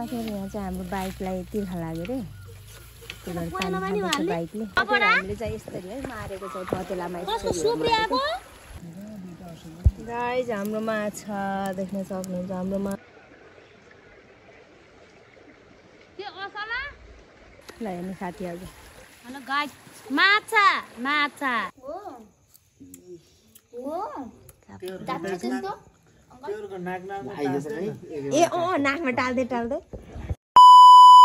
साथीहरु यहाँ चाहिँ हाम्रो बाइकलाई तिर्खा लाग्यो रे त्यही भएर पानी खान्छ बाइकले हामीले चाहिँ यसरी है मारेको छ पतेलामा यसरी गाइस हाम्रो माछा देख्न सक्नुहुन्छ हाम्रो ल हेर्नु साथीहरु हेलो गाइस माछा माछा हो हो दाजु जस्तो ए नाकमा टाल्दै टाल्दै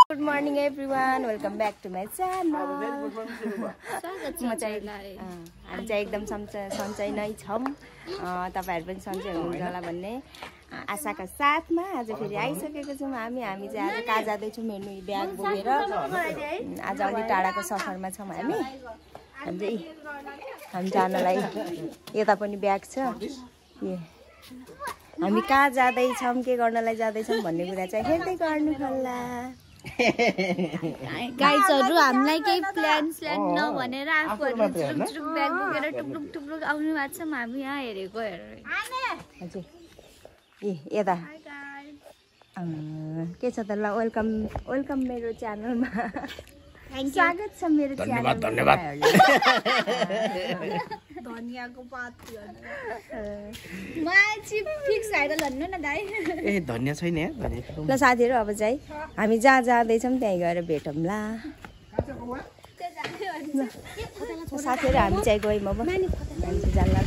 good morning everyone welcome back to my channel हामी चाहिँ एकदम सन्चै नै छौँ तपाईँहरू पनि सन्चै हुनुहुन्छ होला भन्ने आशाका साथमा आज फेरि आइसकेको छौँ हामी चाहिँ आज कहाँ जाँदैछौँ हेर्नु ब्याग बोकेर आज अलि टाढाको सफरमा छौँ हामी जानलाई यता पनि ब्याग छ हामी कहाँ जाँदैछौँ के गर्नलाई जाँदैछौँ भन्ने कुरा चाहिँ हेर्दै गर्नु होला गाइजहरु हामीलाई केही प्लान नभनेर आफूहरु टुक ब्याग बोकेर टुक आउनु भएको छ हामी यहाँ हेरेको हजुर यता के छ त ल वेलकम मेरो च्यानलमा स्वागत छ मेरो च्यानलमा धन्यवाद धनियाको पात माछी फिक्स आइडल भन्नु न दाइ ए धनिया छैन ल साथीहरु अब चाहिँ हामी जहाँ जाँदैछौँ त्यहीँ गएर भेटौँला साथीहरु हामी चाहिँ गयौँ अब हामी जान्ला त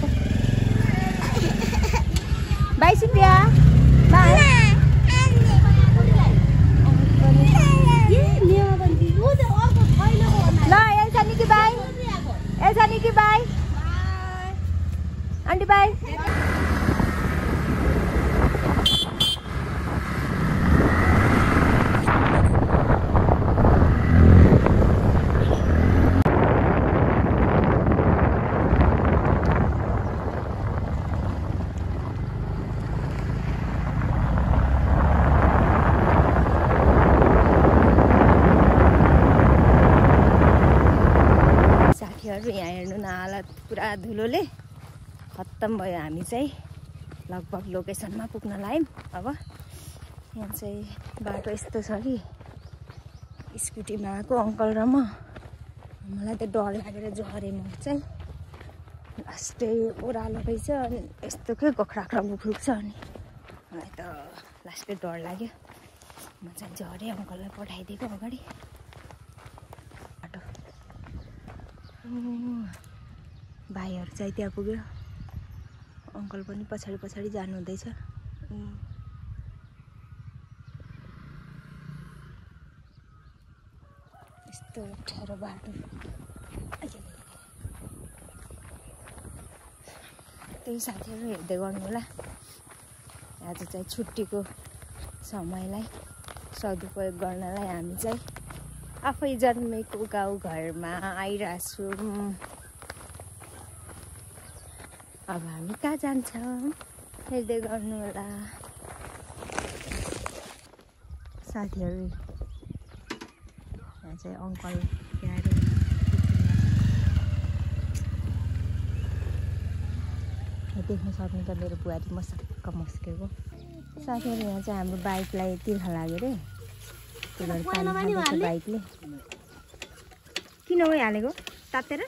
बाई सुप्रिया बाई ल Elsa Nikki bye aunty bye यहाँ हेर्नु न हालत पुरा धुलोले खत्तम भयो हामी चाहिँ लगभग लोकेसनमा पुग्न लाग्यौँ अब यहाँ चाहिँ बाटो यस्तो छ कि स्कुटीमा आएको अङ्कल र मलाई त डर लागेर झरेँ म चाहिँ लास्टै ओह्रालो रहेछ अनि यस्तो के गोख्राख्रा गुख्रुक छ अनि मलाई त लास्टै डर लाग्यो म चाहिँ झरेँ अङ्कललाई पठाइदिएको अगाडि भाइहरू चाहिँ त्यहाँ पुग्यो अङ्कल पनि पछाडि जानु हुँदैछ यस्तो अप्ठ्यारो बाटो त्यही साथीहरू हेर्दै गर्नु होला आज चाहिँ छुट्टीको समयलाई सदुपयोग गर्नलाई हामी चाहिँ आफै जन्मेको गाउँघरमा आइरहेको छौँ अब हामी कहाँ जान्छौँ हेर्दै गर्नु होला साथीहरू यहाँ चाहिँ अङ्कल देख्न सक्नुहुन्छ मेरो बुहारी मसक्क मस्केको साथीहरू यहाँ चाहिँ हाम्रो बाइकलाई तिर्खा लाग्यो रे त्यही भएर पानी खान्छ बाइकले किन हालेको तातेर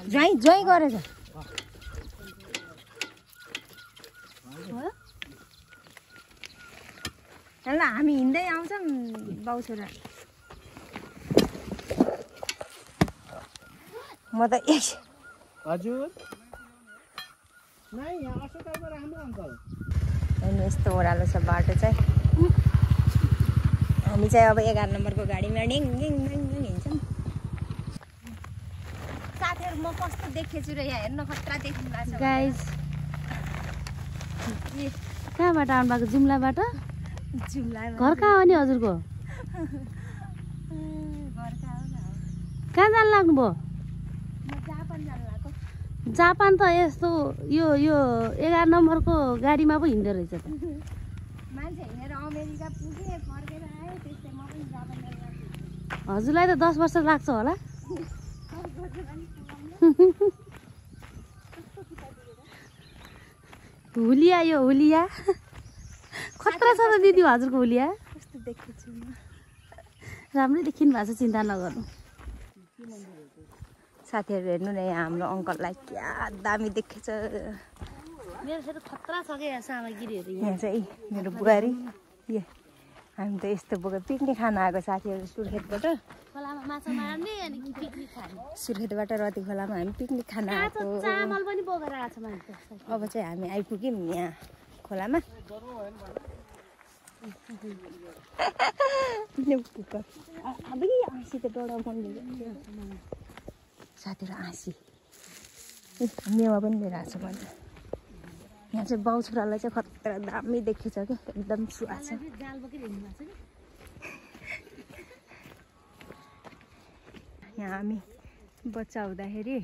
ज्वाइँ गरेछ ल हामी हिँड्दै आउँछौँ बाउ छोरा म त हजुर यस्तो ओह्रालो छ बाटो चाहिँ हामी चाहिँ अब 11 नम्बरको गाडीमा डिङ हिँड्छौँ साथीहरू म कस्तो देखेछु र यहाँ हेर्न खतरा देख्नु भएको छ गाइस कहाँबाट आउनु भएको जुम्लाबाट घर कहाँ हो नि हजुरको कहाँ जानु लाग्नुभयो जापान त यस्तो यो 11 नम्बरको गाडीमा पो हिँड्दो रहेछ त मान्छे हिँडेर अमेरिका पुगे फर्केर आयो त्यस्तै म पनि जापान जान्छु हजुरलाई त 10 वर्ष लाग्छ होला हुलिया यो हुलिया खतरा छ त दिदी हजुरको हुलिया कस्तो देखेछु म राम्रै देखिनु भएको छ चिन्ता नगर्नु साथीहरू हेर्नु न यहाँ हाम्रो अङ्कललाई क्या दामी देखेछ मेरो फेरि खतरा छ क्या सामग्रीहरू यहाँ चाहिँ मेरो बुहारी ए हामी त यस्तो बोकेर पिकनिक खान आएको साथीहरू सुर्खेतबाट खोलामा माछा मार्ने अनि पिकनिक खाने सुर्खेतबाट रति खोलामा हामी पिकनिक खान आएको चामल पनि बोकेर आएको छ मान्छे अब चाहिँ हामी आइपुग्यौँ यहाँ खोलामा आँसी त डढा बन्द साथीहरू आँसी मेवा पनि लिएर आएको छ भन्छ यहाँ चाहिँ बाउ छोरालाई चाहिँ खतरा दामी देखेछ क्या एकदम सुहा छ यहाँ हामी बच्चा हुँदाखेरि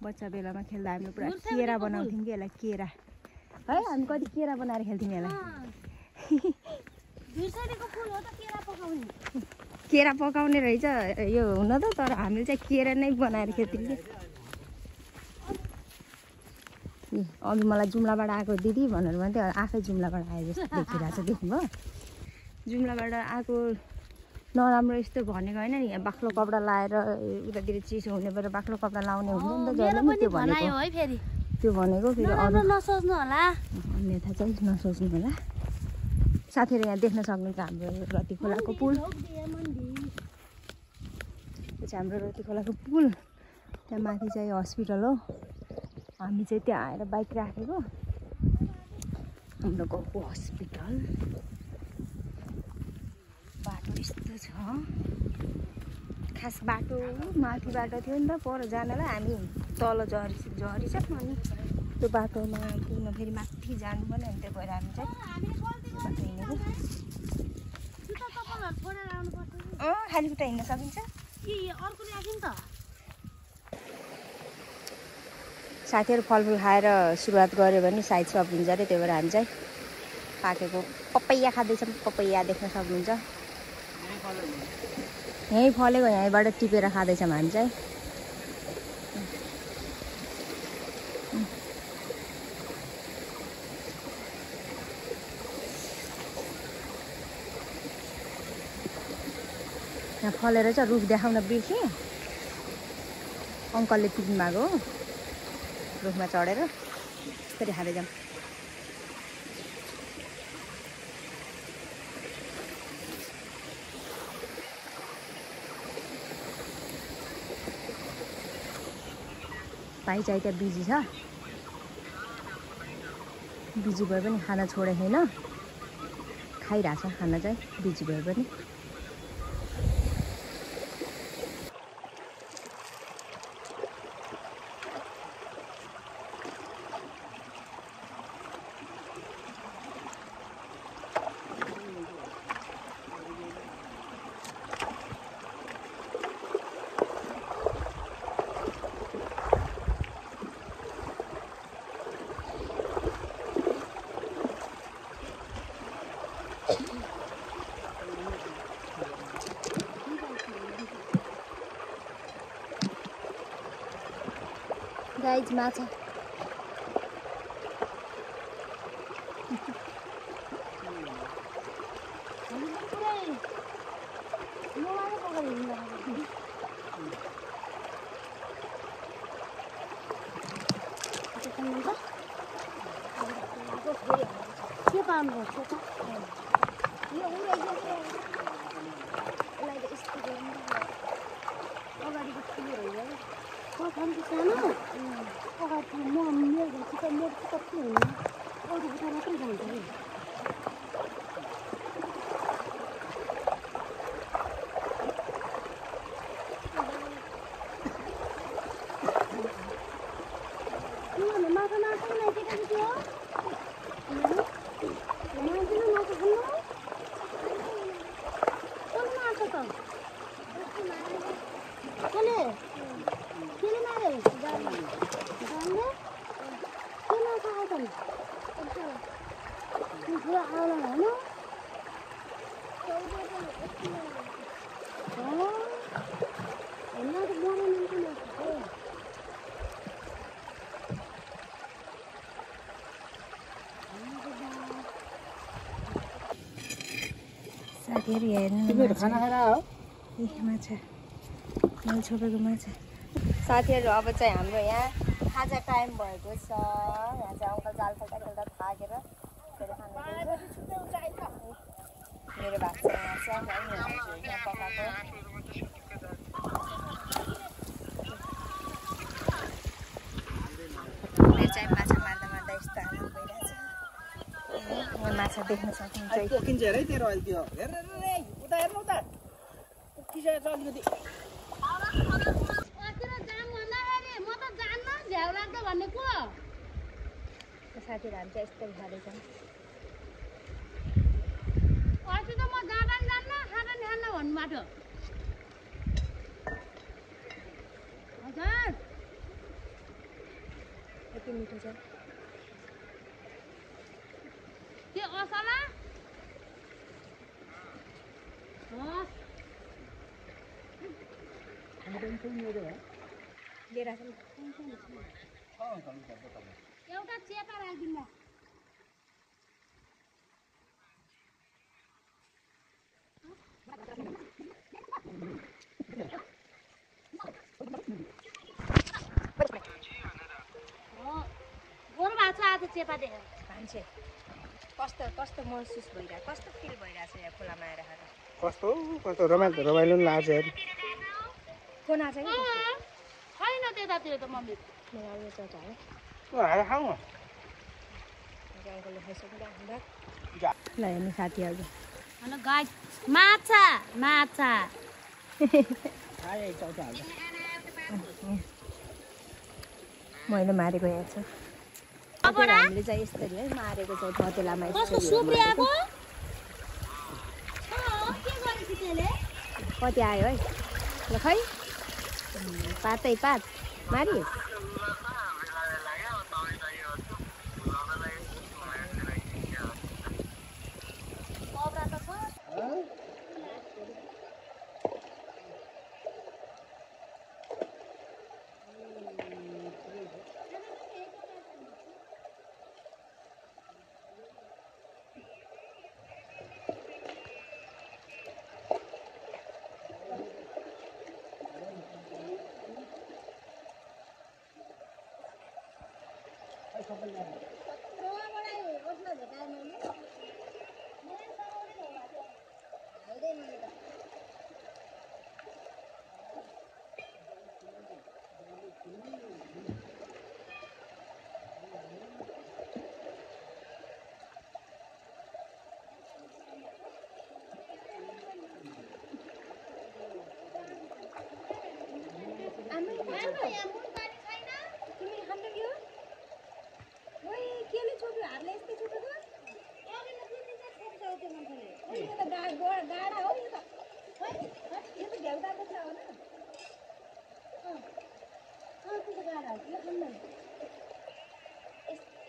बच्चा बेलामा खेल्दा हामीले पुरा केरा बनाउँथ्यौँ कि यसलाई केरा है हामी कति केरा बनाएर खेल्थ्यौँ यसलाई केरा पकाउने रहेछ यो हुन त तर हामीले चाहिँ केरा नै बनाएर खेल्थ्यौँ कि अघि मलाई जुम्लाबाट आएको दिदी भनेर भन्थ्यो आफै जुम्लाबाट आए जस्तो देखिरहेको छ देख्नुभयो जुम्लाबाट आएको नराम्रो यस्तो भनेको होइन नि यहाँ बाक्लो कपडा लाएर उतातिर चिसो हुने भएर बाक्लो कपडा लाउने हुन्छ नि त जहिले पनि त्यो भनेको फेरि अरू नसोच्नु होला अन्यथा चाहिँ नसोच्नु होला साथीहरू यहाँ देख्न सक्नुहुन्छ हाम्रो रति खोलाको पुल त्यो चाहिँ हाम्रो रति खोलाको पुल त्यहाँ माथि चाहिँ हस्पिटल हो हामी चाहिँ त्यहाँ आएर बाइक राखेको हाम्रो गाउँको हस्पिटल बाटो यस्तो छ खास बाटो माथि बाटो थियो नि त पर जानलाई हामी तल झरी छ अनि त्यो बाटोमा पुग्न फेरि माथि जानु पर्ने अनि त्यही भएर हामी चाहिँ बाटो हिँडेको खाली खुट्टा हिँड्न सकिन्छ साथीहरू फलफुल खाएर सुरुवात गऱ्यो भने साइड सकिन्छ अरे त्यही भएर हामी चाहिँ पाकेको पपैया खाँदैछौँ पपैया देख्न सक्नुहुन्छ यहीँ फलेको यहीँबाट टिपेर खाँदैछौँ हामी चाहिँ यहाँ फलेर चाहिँ रुख देखाउन बिर्सेँ अङ्कलले टिप्नु भएको हो रुखमा चढेर फेरि खाँदै जाऊँ भाइ चाहिँ त्यहाँ बिजी छ बिजी भए पनि खाना छोडे छैन खाइरहेछ खाना चाहिँ बिजी भए पनि गाइज माछा के पाउनुपर्छ त अगाडिको ठुलो होइन पछाडिको सानो अगाडि मेरो मेरो कति होइन अरू उता मात्रै जान्छ कि माछा माछा नाइटेको थियो मान्छे माछा खानु कसले मार्छ त कसले केले मारे जानले के माछा खान्छन् ठुलो आउला होइन होइन त मरे मान्छे माछा साथीहरू हेर्नु तिमीहरू खाना खाएर हो ए माछा मैले छोपेको माछा साथीहरू अब चाहिँ हाम्रो यहाँ खाजा टाइम भएको छ यहाँ चाहिँ अङ्कल जाल खेल्दा खेल्दा थाकेर फेरि खानु मेरो भात चाहिँ यहाँ छ है यहाँ पकाएको मेरो चाहिँ माछा मार्दा मार्दा यस्तो हालत भइरहेछ यहाँ माछा देख्न सक्नुहुन्छ पोकिन्छ हेर है तेरो अहिले त्यो हेर उता हेर्नु उता पोकिसकेको छ अलिकति साथीहरू हामी चाहिँ यस्तो खाँदैछौँ अस्ति त म जाँदा नि जान्न खाँदा नि खान्न भन्नुभएको हजुर यति मिठो छ त्यो असला लिएर एउटा चेपा राखिदिनु गोरु भएको छ आज चेपा देखेर मान्छे कस्तो कस्तो महसुस भइरहेको कस्तो फिल भइरहेको छ यहाँ खोलामा आएर कस्तो कस्तो रमाइलो नि लाग्छ हेर फोन आएको छ कि छैन त्यतातिर त मम्मी मेरो अरू चौथा हो हाल खाऊ अङ्कलले खाइसक्नु ल हेर्नु साथीहरू हेलो गाइस माछा माछा मैले मारेको यहाँ छ हामीले चाहिँ यसरी है मारेको छ पतेलामा कति आयो है ल खै पातै पात मारिस्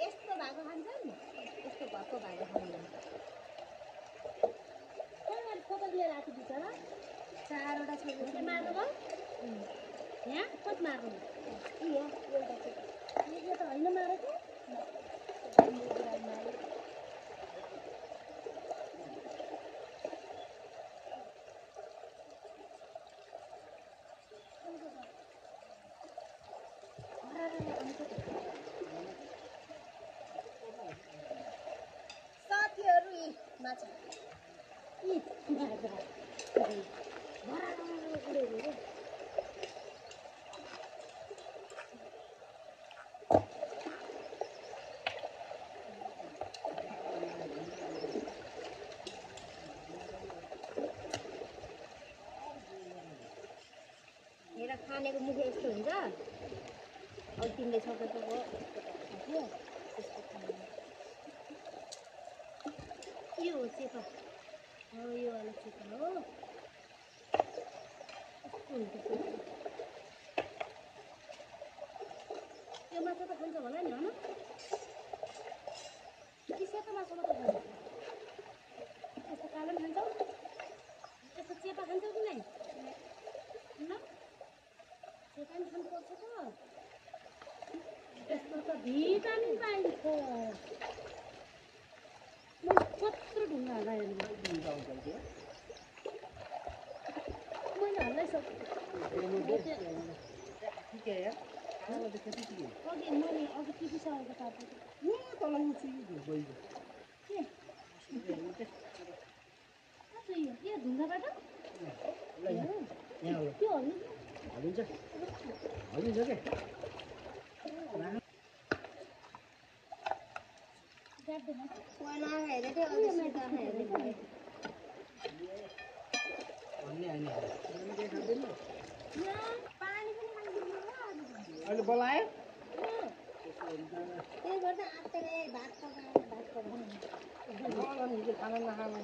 यस्तो भएको खान्छ नि यस्तो भएको भएको खान्छ फोटो लिएर आएको बिचरा 4वटा छोरी मार्नु भयो यहाँ कति मार्नु यहाँ एउटा यो त होइन मारेको साथीहरू माछा हेर खानेको मुख यस्तो हुन्छ अब तिमीले छोपेको हो यो हो चेपा हो यो वाला चेपा हो त्यो माछा त खान्छ होला नि होइन कि सेतो माछा मात्रै खान्छ यस्तो कालो पनि खान्छौ यस्तो चेपा खान्छौ कि नै ल चेपा पनि खानुपर्छ त यस्तो त भिटामिन पाइन्छ कत्रो ढुङ्गा लगायो अघि मैले अघि टिपिसकेको तपाईँ तल उठ्छु गइयो यो ढुङ्गाबाट यहाँ त्यो हल्नु हलिन्छ हलिन्छ के अहिले बोलायो खाना नखानु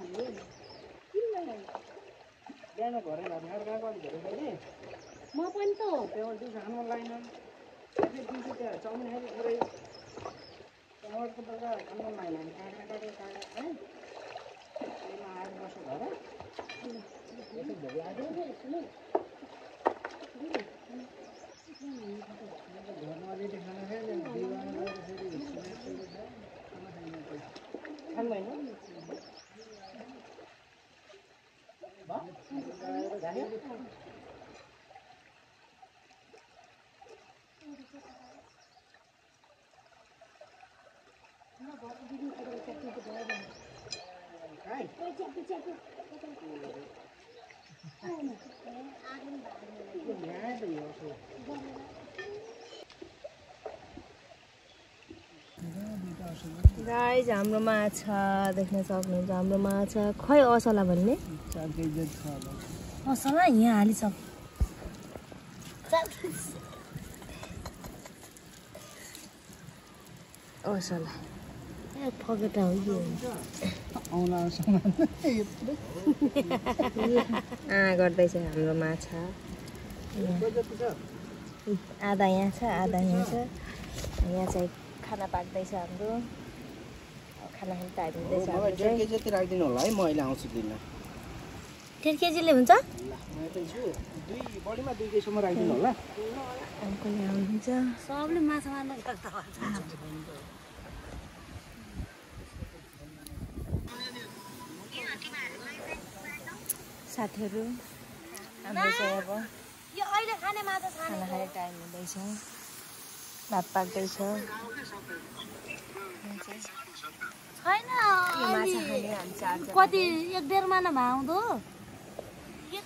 बिहान घरै घाट गएको अलिक धेरै नि म पनि त त्यहाँ दिउँसो खानु मन लागेन दिउँसो त्यहाँ चाउमिन खाएको पुरै त्यहाँबाट त खानु मन लागेन हामी काँक्रा खाएँ त्यहीमा आएर बस्यो घर भोक लाग्यो घरमा अलिअलि खाना खाएँ बिहान गएर फेरि खाना खाँदैन गाइज हाम्रो माछा देख्न सक्नुहुन्छ हाम्रो माछा खै असला भन्ने असला यहाँ हालिसक असला फगेटा हो यो गर्दैछ हाम्रो माछा आधा यहाँ छ आधा यहाँ छ यहाँ चाहिँ खाना पाक्दैछ हाम्रो खाना खाने टाइम हुँदैछ हाम्रो 1.5 केजी जति राखिदिनु होला है म अहिले आउँछु दिन 1.5 केजीले हुन्छ बढीमा 2 केजीसम्म राखिदिनु होला अङ्कलले आउनुहुन्छ सबले माछा मार्न साथीहरू हाम्रो चाहिँ अब यो अहिले खाने माछा खाना खाने टाइम हुँदैछ भात पाक्दैछ छैन माछा खाने हामी चारजना कति 1.5 महिना भाउँदो 1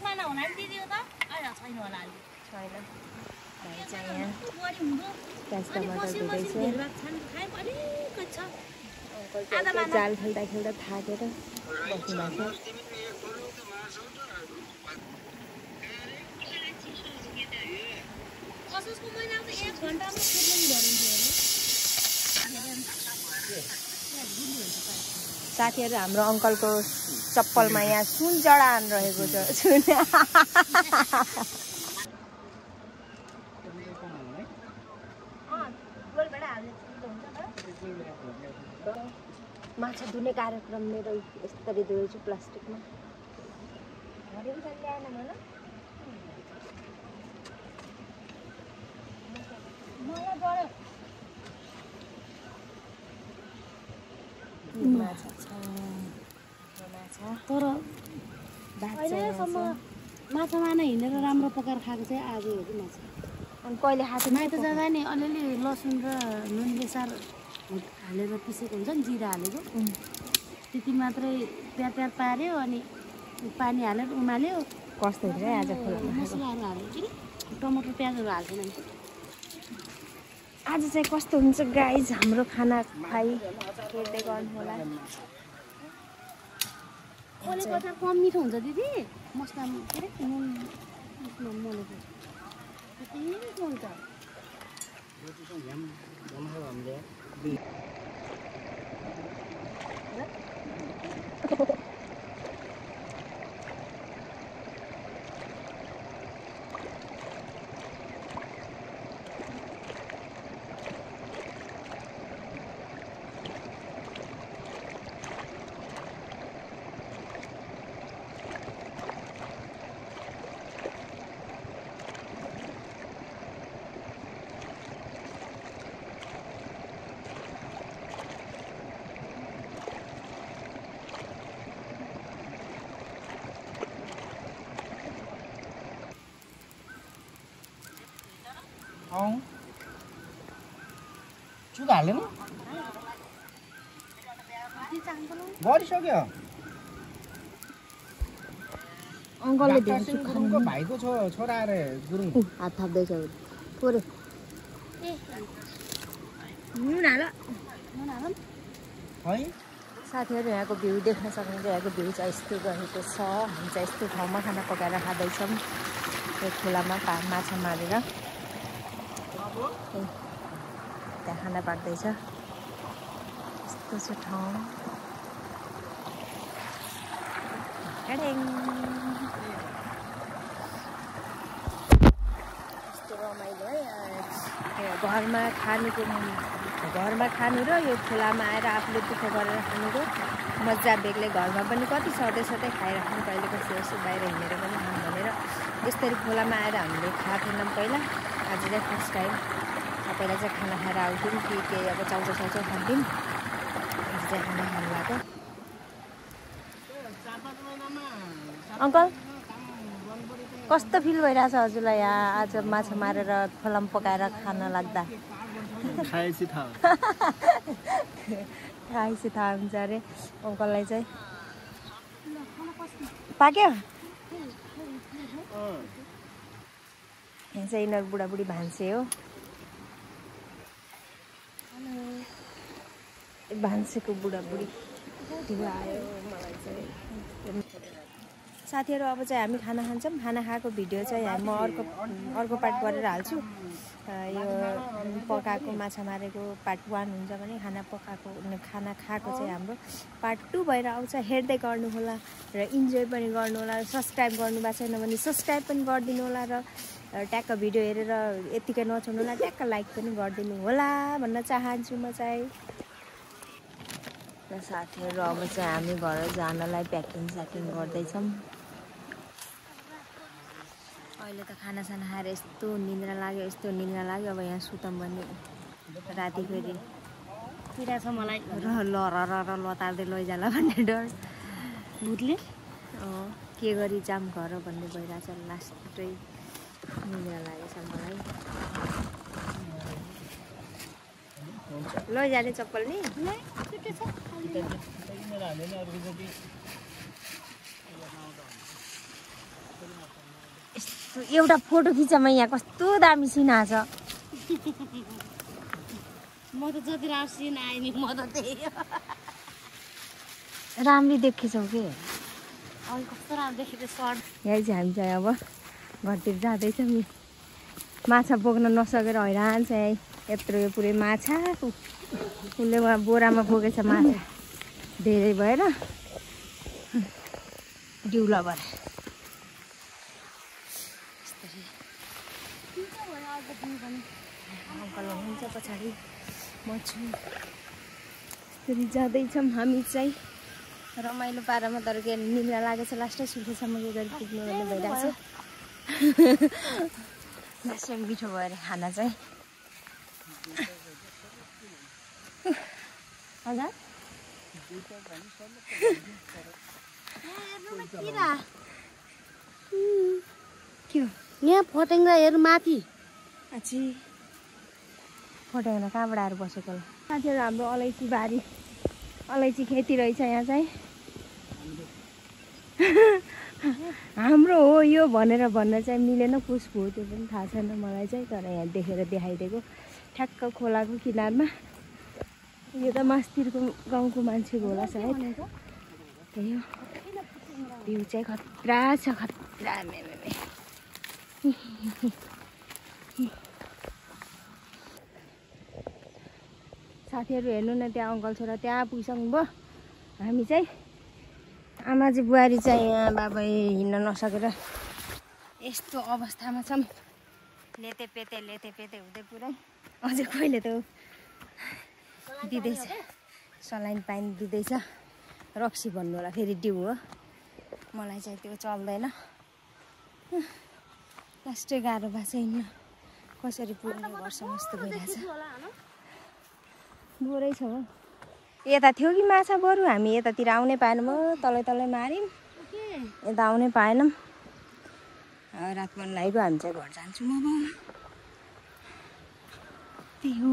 महिना होला नि दिदी हो त अहिले छैन होला अहिले छैन भाइ चाहिँ यहाँ बढी हुँदो प्याज टमाटर धुँदैछ अङ्कल अङ्कल जाल खेल्दा खेल्दा थाकेर बस्नु भएको छ असोजको महिनामा त 1 घन्टामा फुट्नु भरिन्थ्यो साथीहरू हाम्रो अङ्कलको चप्पलमा यहाँ सुन जडान रहेको छ सुन माछा धुने कार्यक्रम मेरो यस्तरी धुएछु प्लास्टिकमा ल्याएन मलाई माछा छ तर अहिलेसम्म माछा मार्न हिँडेर राम्रो पकाएर खाएको चाहिँ आज हो कि माछा अनि कहिले खाएको माइत जाँदा नि अलिअलि लसुन र नुन बेसार हालेर पिसेको हुन्छ नि जिरा हालेको त्यति मात्रै प्याज पार्यो अनि पानी हालेर उमाल्यो कस्तो हुन्छ आज खोलामा मसलाहरू हाल्यो कि टमाटर प्याजहरू हाल्दैन आज चाहिँ कस्तो हुन्छ गाइज हाम्रो खाना खाइ हेर्दै गर्नु होला ओलेको अचार कम मिठो हुन्छ दिदी मसला के अरे नुन मलेको कति मिठो हुन्छ चुक हालेन गरिसक्यो अङ्कलले डाक्टर गुरुङको भाइको छोरा अरे गुरुङ हात थाप्दैछ थोरै नुन हाल है साथीहरू यहाँको भ्यू देख्न सक्नुहुन्छ यहाँको भ्यू चाहिँ यस्तो रहेको छ हामी चाहिँ यस्तो ठाउँमा खाना पकाएर खाँदैछौँ यो खोलामा माछा मारेर त्यहाँ खाना पाक्दैछ यस्तो छ ठाउँ यस्तो रमाइलो है घरमा खानु र यो खोलामा आएर आफूले दुःख गरेर खानुको मजा बेग्लै घरमा पनि कति सधैँ खाइराख्नु कहिलेको यसो बाहिर हिँडेर पनि खानु भनेर यसरी खोलामा आएर हामीले खाएको थिएनौँ पहिला आज चाहिँ फर्स्ट टाइम पहिला चाहिँ खाना खाएर आउँथ्यौँ कि केही अब चाउचाउ खान्थ्यौँ आज चाहिँ खाना खानु भएको अङ्कल कस्तो फिल भइरहेछ हजुरलाई यहाँ आज माछा मारेर खोलामा पकाएर खान लाग्दा खाएपछि थाहा हुन्छ अरे अङ्कललाई चाहिँ पाक्यो यहाँ चाहिँ यिनीहरू बुढाबुढी भान्से हो भान्सेको बुढाबुढी त्यो आयो मलाई चाहिँ साथीहरू अब चाहिँ हामी खाना खान्छौँ खाना खाएको भिडियो चाहिँ म अर्को पार्ट गरेर हाल्छु यो पकाएको माछा मारेको पार्ट 1 हुन्छ भने खाना खाएको चाहिँ हाम्रो पार्ट 2 भएर आउँछ हेर्दै गर्नु होला र इन्जोय पनि गर्नु होला सब्सक्राइब गर्नु भएको छैन भने सब्सक्राइब पनि गरिदिनु होला र ट्याक्क भिडियो हेरेर यतिकै नछोड्नु होला ट्याक्क लाइक पनि गरिदिनु होला भन्न चाहन्छु म चाहिँ र साथीहरू अब चाहिँ हामी घर जानलाई प्याकिङ गर्दैछौँ अहिले त खानासाना खाएर यस्तो निन्द्रा लाग्यो अब यहाँ सुतौँ भने राति फेरि पिराछ मलाई लतार्दै लैजाला भन्ने डर भूतले के गरी जाम घर भन्ने भइरहेछ लास्टै निन्द्रा लागेछ मलाई लैजाने चप्पल नि एउटा फोटो खिचामा यहाँ कस्तो दामी सिन आछ म त जति राम्रो सिन आए नि म त त्यही राम्ररी देखेछौ के कस्तो राम्रो देखेको सर्ट यहाँ चाहिँ हामी चाहिँ अब घरतिर जाँदैछौँ नि माछा बोक्न नसकेर हैरान छ यहीँ यत्रो यो पुरै माछा उसले उहाँ बोरामा बोकेछ माछा धेरै भएर डिउला भएर अङ्कल हुनुहुन्छ पछाडि म छु यसरी जाँदैछौँ हामी चाहिँ रमाइलो पारामा तर के निन्द्रा लागेको छ लास्टै सुर्खेसम्म के गरी पुग्नु भन्ने भइरहेको छ लास्टै मिठो भएर खाना चाहिँ हजुर के हो यहाँ फटेङ्ग्रा हेर माथि आछि फटेङ्ग्रा कहाँबाट आएर बसेको होला साथीहरू हाम्रो अलैँची बारी अलैँची खेती रहेछ यहाँ चाहिँ हाम्रो हो यो भनेर भन्न चाहिँ मिलेन कसको हो त्यो पनि थाहा छैन मलाई चाहिँ तर यहाँ देखेर देखाइदिएको ठ्याक्क खोलाको किनारमा यो त मास्तिरको गाउँको मान्छेको होला सायद त्यही हो भ्यू चाहिँ खतरा छ खतरा साथीहरू हेर्नु न त्यहाँ अङ्कल छोरा त्यहाँ पुगिसक्नु भयो हामी चाहिँ आमाजी बुहारी चाहिँ यहाँ बाबा हिँड्न नसकेर यस्तो अवस्थामा छौँ लेते पेते हुँदै पुरै अझै कहिले त दिँदैछ सलाइन पानी दिँदैछ रक्सी भन्नु होला फेरि डिउ हो मलाई चाहिँ त्यो चल्दैन लास्टै गाह्रो भएको छ हिँड्न कसरी पुग्ने गर्छौँ जस्तो भइरहेछ बोरै छ हो यता थियो कि माछा बरु हामी यतातिर आउनै पाएनौँ तलै माऱ्यौँ यता आउनै पाएनौँ रात पर्न लाग्यो हामी चाहिँ घर जान्छौँ अब त्यही हो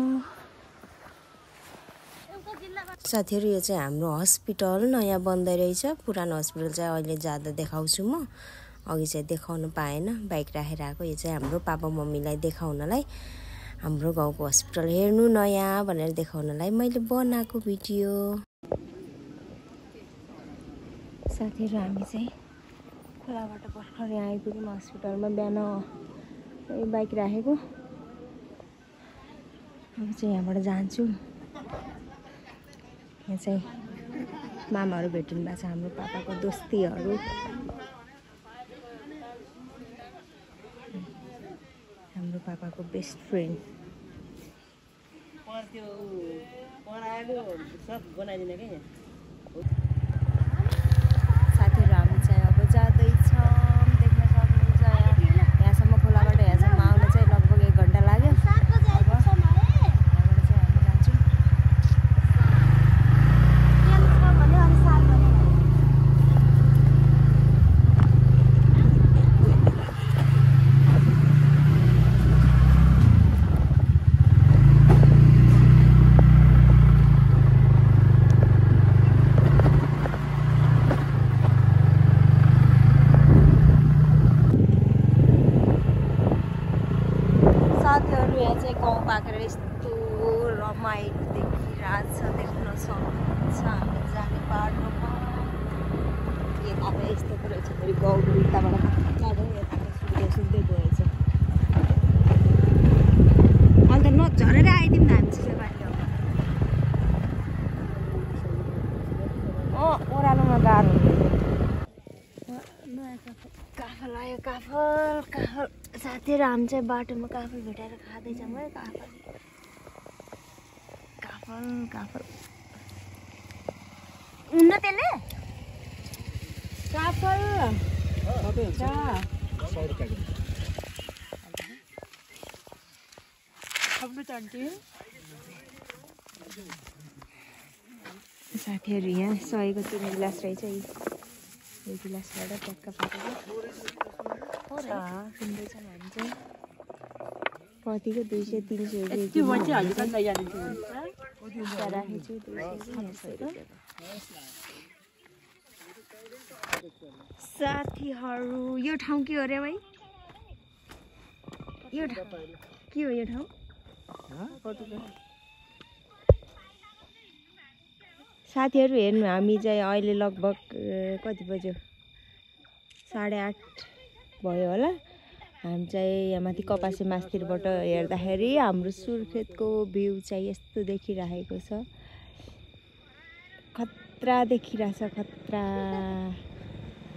साथीहरु यो चाहिँ हाम्रो हस्पिटल नयाँ बन्दै रहेछ। पुरानो हस्पिटल चाहिँ अहिले जाँदा देखाउँछु म। अघि चाहिँ देखाउन पाएन, बाइक राखेर आएको। यो चाहिँ हाम्रो पापा मम्मीलाई देखाउनलाई, हाम्रो गाउँको हस्पिटल हेर्नु नयाँ भनेर देखाउनलाई मैले बनाएको भिडियो। साथीहरु हामी चाहिँ खोलाबाट भर्खरै आइपुग्यौँ हस्पिटलमा। बिहान बाइक राखेको, अब चाहिँ यहाँबाट जान्छु। यहाँ चाहिँ मामाहरू भेटिनु भएको छ, हाम्रो पापाको दोस्तीहरू। हाम्रो पापाको बेस्ट फ्रेन्ड। साथीहरू हामी चाहिँ अब जाँदैछौँ, देख्न सक्नुहुन्छ। यहाँसम्म खोलाबाट यहाँसम्म आउन चाहिँ लगभग 1 घन्टा लाग्यो। साथीहरु यहाँ चाहिँ गाउँ पाकेर यस्तो रमाइलो देखिरहेछ, देख्न सक्नुहुन्छ। हामी जाने बाटोमा यता त यस्तो पो रहेछ, फेरि गाउँको उताबाट बाटो यताबाट सुन्दै गएछ। अन्त नझरेर आइदिउँ न हामी चाहिँ बाटो। ओह्रालोमा गाह्रो हुन्छ। काफल आयो, काफल। साथीहरु हामी चाहिँ बाटोमा काफल भेटाएर खाँदैछौँ है। काफल उन्न त्यसले काफल साथीहरु यहाँ सहीको 3 गिलास रहेछ। यो गिलासबाट ट्याक्क पारेको सुन्दैछ। हामी चाहिँ कतिको 200-300 साथीहरु यो ठाउँ के हो रे भाइ? यो ठाउँ के हो? यो ठाउँ साथीहरु हेर्नु, हामी चाहिँ अहिले लगभग कति बज्यो? 8:30 भयो होला। हामी चाहिँ यहाँ माथि कपासे मास्तिरबाट हेर्दाखेरि हाम्रो सुर्खेतको भ्यू चाहिँ यस्तो देखिरहेको छ। खतरा देखिरहेछ, खतरा।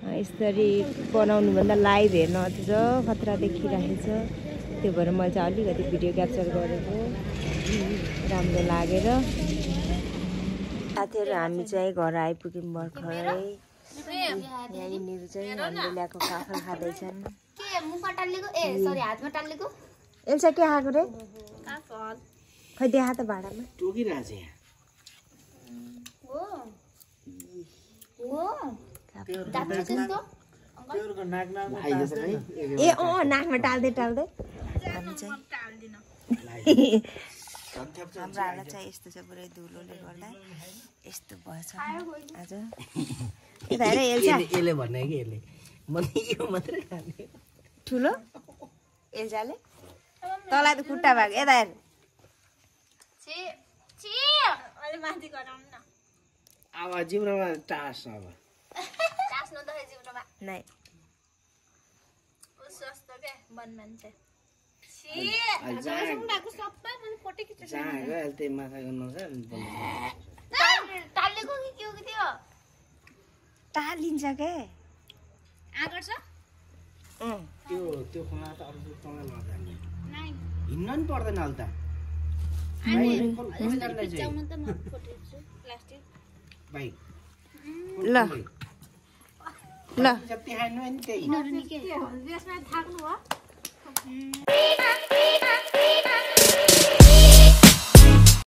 यसरी बनाउनुभन्दा लाइभ हेर्न अझ खतरा देखिरहेछ। त्यो भएर मैले चाहिँ अलिकति भिडियो क्याप्चर गरेको, राम्रो लागेर। साथीहरु हामी चाहिँ घर आइपुग्यौँ भर्खरै। यहाँनिर चाहिँ हामीले ल्याएको काफल खाँदैछन्। हातमा टालेको एल्सा के खाएको रे? खै देखा त भाँडामा टोकिरहेछ। ए नाकमा टाल्दै हामी चाहिँ हाम्रो हालत चाहिँ यस्तो छ। पुरै धुलोले गर्दा यस्तो भएछ आज। ठुलो एल्जाले तँलाई त खुट्टा भएको। यता हेर टालिन्छ के त्यो खोला त अरू तल हिँड्न नि पर्दैन अहिले त। ल